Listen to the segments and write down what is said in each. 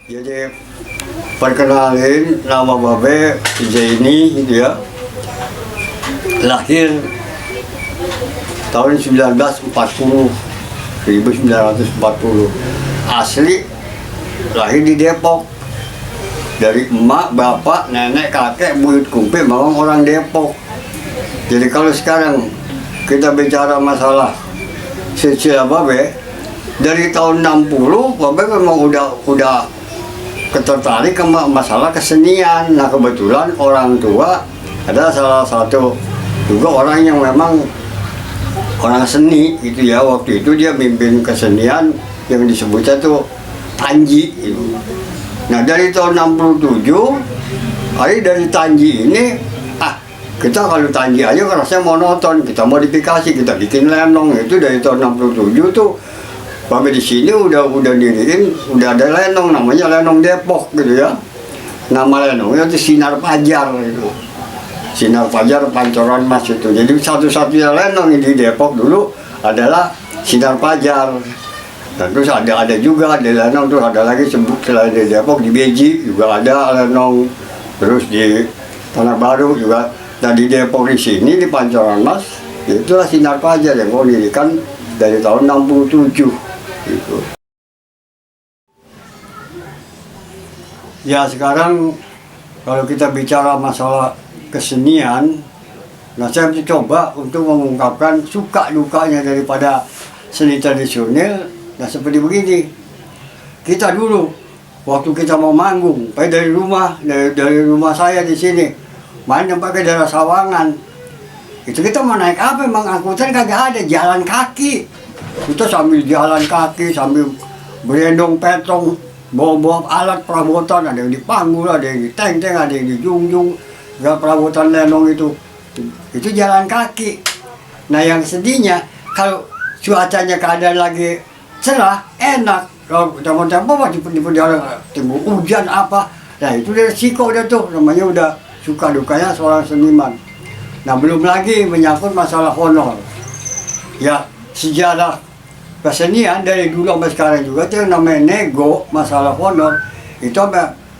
Jadi perkenalin, nama Babe Zaini gitu ya. Lahir tahun 1940. Asli lahir di Depok. Dari emak, bapak, nenek, kakek, buyut kumpe memang orang Depok. Jadi kalau sekarang kita bicara masalah silsilah Babe, dari tahun 60 Babe memang udah ketertarik ke masalah kesenian. Nah kebetulan orang tua ada salah satu juga orang yang memang orang seni gitu ya. Waktu itu dia mimpin kesenian yang disebutnya tuh Tanji gitu. Nah dari tahun 67 dari Tanji ini kita kalau Tanji aja rasanya monoton, kita modifikasi, kita bikin lenong. Itu dari tahun 67 tuh Babe di sini udah diriin, udah ada lenong namanya lenong Depok gitu ya. Nama lenongnya itu Sinar Fajar itu. Sinar Fajar Pancoran Mas itu. Jadi satu-satunya lenong di Depok dulu adalah Sinar Fajar. Dan terus ada juga di lenong, terus ada lagi selain di Depok di Beji juga ada lenong. Terus di Tanah Baru juga. Nah di Depok di sini di Pancoran Mas itulah Sinar Fajar yang didirikan dari tahun 67. Gitu. Ya sekarang kalau kita bicara masalah kesenian, nah saya coba untuk mengungkapkan suka dukanya daripada seni tradisional. Nah seperti begini, kita dulu waktu kita mau manggung, dari rumah saya di sini, main yang pakai daerah Sawangan, itu kita mau naik apa? Emang angkutan kagak ada, jalan kaki. Kita sambil jalan kaki, sambil berendong petong, bawa alat perabotan, ada yang di panggul, ada yang di teng-teng, ada yang di jungjung, perabotan lenong itu jalan kaki. Nah yang sedihnya, kalau cuacanya keadaan lagi cerah, enak. Kalau tempo-tempo masih timbul hujan apa, nah itu dari resiko udah tuh, namanya udah suka dukanya seorang seniman. Nah belum lagi menyangkut masalah honor. Ya sejarah kesenian dari dulu sampai sekarang juga itu yang namanya nego masalah honor itu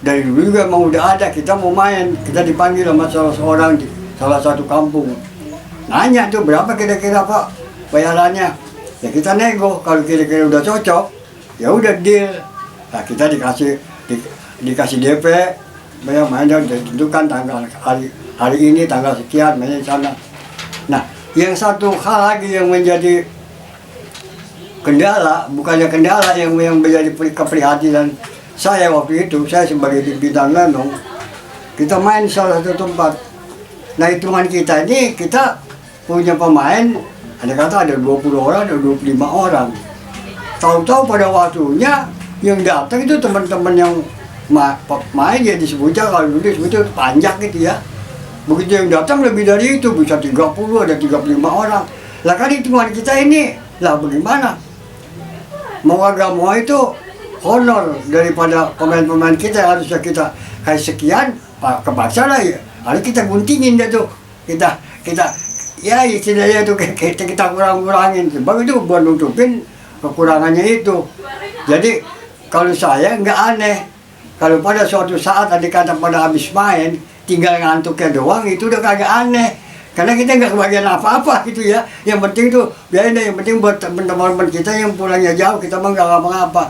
dari dulu juga emang udah ada. Kita mau main, kita dipanggil sama salah seorang di salah satu kampung, nanya tuh berapa kira-kira Pak bayarannya. Ya kita nego, kalau kira-kira udah cocok ya udah deal. Nah kita dikasih DP, bayar mainnya ditentukan tanggal hari ini tanggal sekian mainnya di sana. Nah yang satu hal lagi yang menjadi kendala, bukannya kendala, yang menjadi keprihatinan saya waktu itu, saya sebagai bintang lenong, kita main di salah satu tempat. Nah hitungan kita ini, kita punya pemain, ada kata ada 20 orang, ada 25 orang. Tahu-tahu pada waktunya yang datang itu teman-teman yang main ya disebutnya, kalau dulu disebutnya panjang gitu ya. Begitu yang datang lebih dari itu, bisa 30, ada 35 orang. Lah kan hitungan kita ini, lah bagaimana? Mau agak mau itu honor daripada pemain-pemain kita yang harusnya kita kayak sekian, kepaksa lah ya. Lalu kita guntingin dah tuh, kita ya istilahnya tuh kita kurang-kurangin. Sebab itu buat nutupin kekurangannya itu. Jadi kalau saya nggak aneh, kalau pada suatu saat tadi kata pada habis main, tinggal ngantuknya doang, itu udah kagak aneh. Karena kita nggak kebagian apa-apa gitu ya. Yang penting tuh, biarin deh, yang penting buat teman-teman kita yang pulangnya jauh, kita mah nggak ngapa-ngapa.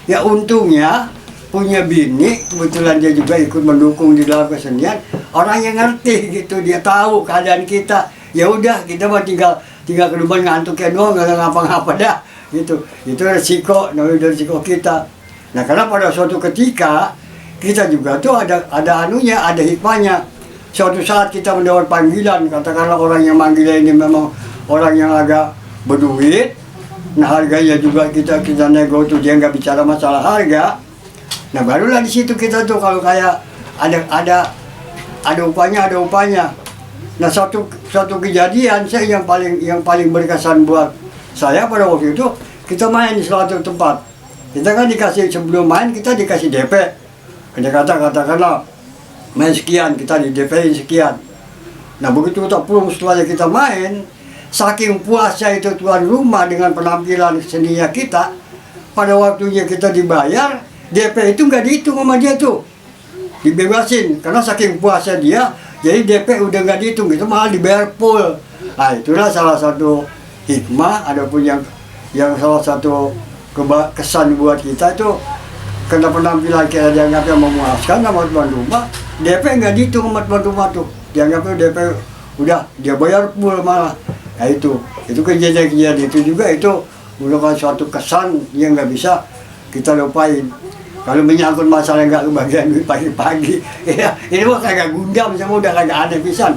Ya untungnya punya bini, kebetulan dia juga ikut mendukung di dalam kesenian, orang yang ngerti gitu, dia tahu keadaan kita. Ya udah, kita mah tinggal ke rumah ngantuknya doang, nggak ngapa-ngapa dah gitu. Itu resiko, namanya resiko kita. Nah karena pada suatu ketika kita juga tuh ada anunya, ada hikmahnya. Suatu saat kita mendapat panggilan, katakanlah orang yang manggilnya ini memang orang yang agak berduit, nah harganya juga kita nego tuh, dia nggak bicara masalah harga. Nah barulah di situ kita tuh kalau kayak ada upahnya. Nah satu kejadian saya yang paling berkesan buat saya pada waktu itu, kita main di suatu tempat. Kita kan dikasih, sebelum main kita dikasih DP. Katakanlah main sekian, kita di DP sekian. Nah begitu kita pulang setelahnya kita main, saking puasnya itu tuan rumah dengan penampilan seninya kita, pada waktunya kita dibayar, DP itu nggak dihitung sama dia tuh, dibebasin karena saking puasnya dia, jadi DP udah nggak dihitung, itu malah dibayar full. Nah itulah salah satu hikmah, ada pun yang salah satu kesan buat kita itu, karena penampilan kita dianggapnya memuaskan sama tuan rumah, DP nggak dihitung sama tuan rumah tuh, dianggapnya DP udah dia bayar full malah. Nah itu kejadian-kejadian itu juga itu merupakan suatu kesan yang nggak bisa kita lupain. Kalau menyangkut masalah nggak kebagian duit pagi-pagi, ya ini mah kagak gundam, sama udah kagak aneh pisan.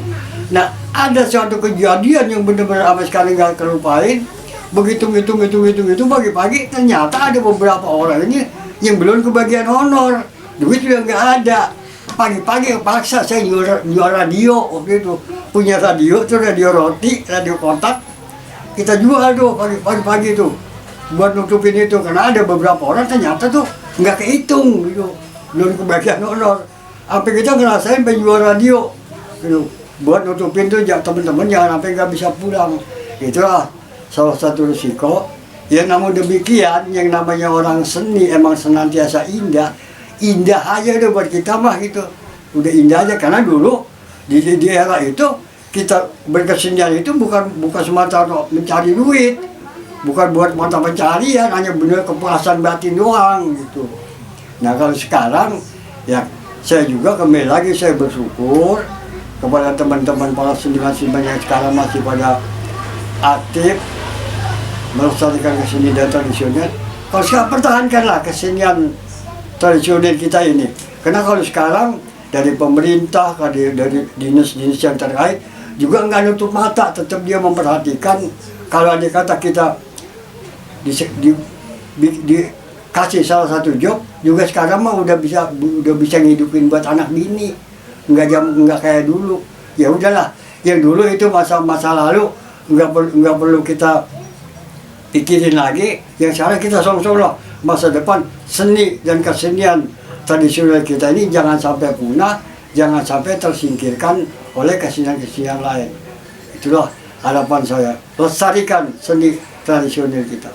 Nah ada suatu kejadian yang benar-benar sampai sekarang nggak kelupain. Begitu hitung pagi-pagi, ternyata ada beberapa orang ini yang belum kebagian honor, duit juga nggak ada. Pagi-pagi paksa saya jual radio waktu itu, punya radio tuh, radio roti, radio kotak, kita jual tuh pagi-pagi tuh buat nutupin itu, karena ada beberapa orang ternyata tuh nggak kehitung gitu, belum kebagian honor. Sampai kita ngerasain penjual radio gitu, buat nutupin tuh teman-teman jangan sampai nggak bisa pulang. Itulah salah satu risiko. Ya namun demikian, yang namanya orang seni emang senantiasa indah aja udah buat kita mah gitu, udah indah aja. Karena dulu di era itu kita berkesenian itu bukan semata mencari duit, bukan buat mata pencarian, hanya benar kepuasan batin doang gitu. Nah kalau sekarang ya saya juga kembali lagi saya bersyukur kepada teman-teman para seniman-seniman yang sekarang masih pada aktif melestarikan kesenian dan tradisional. Kalau sekarang pertahankanlah kesenian tradisional kita ini, karena kalau sekarang dari pemerintah, dari dinas-dinas yang terkait juga nggak nutup mata, tetap dia memperhatikan. Kalau ada kata kita dikasih salah satu job, juga sekarang mah udah bisa ngidupin buat anak bini, nggak kayak dulu. Ya udahlah, yang dulu itu masa lalu nggak perlu kita pikirin lagi. Yang sekarang kita song-song loh, masa depan seni dan kesenian tradisional kita ini jangan sampai punah, jangan sampai tersingkirkan oleh kesenian-kesenian lain. Itulah harapan saya, lestarikan seni tradisional kita.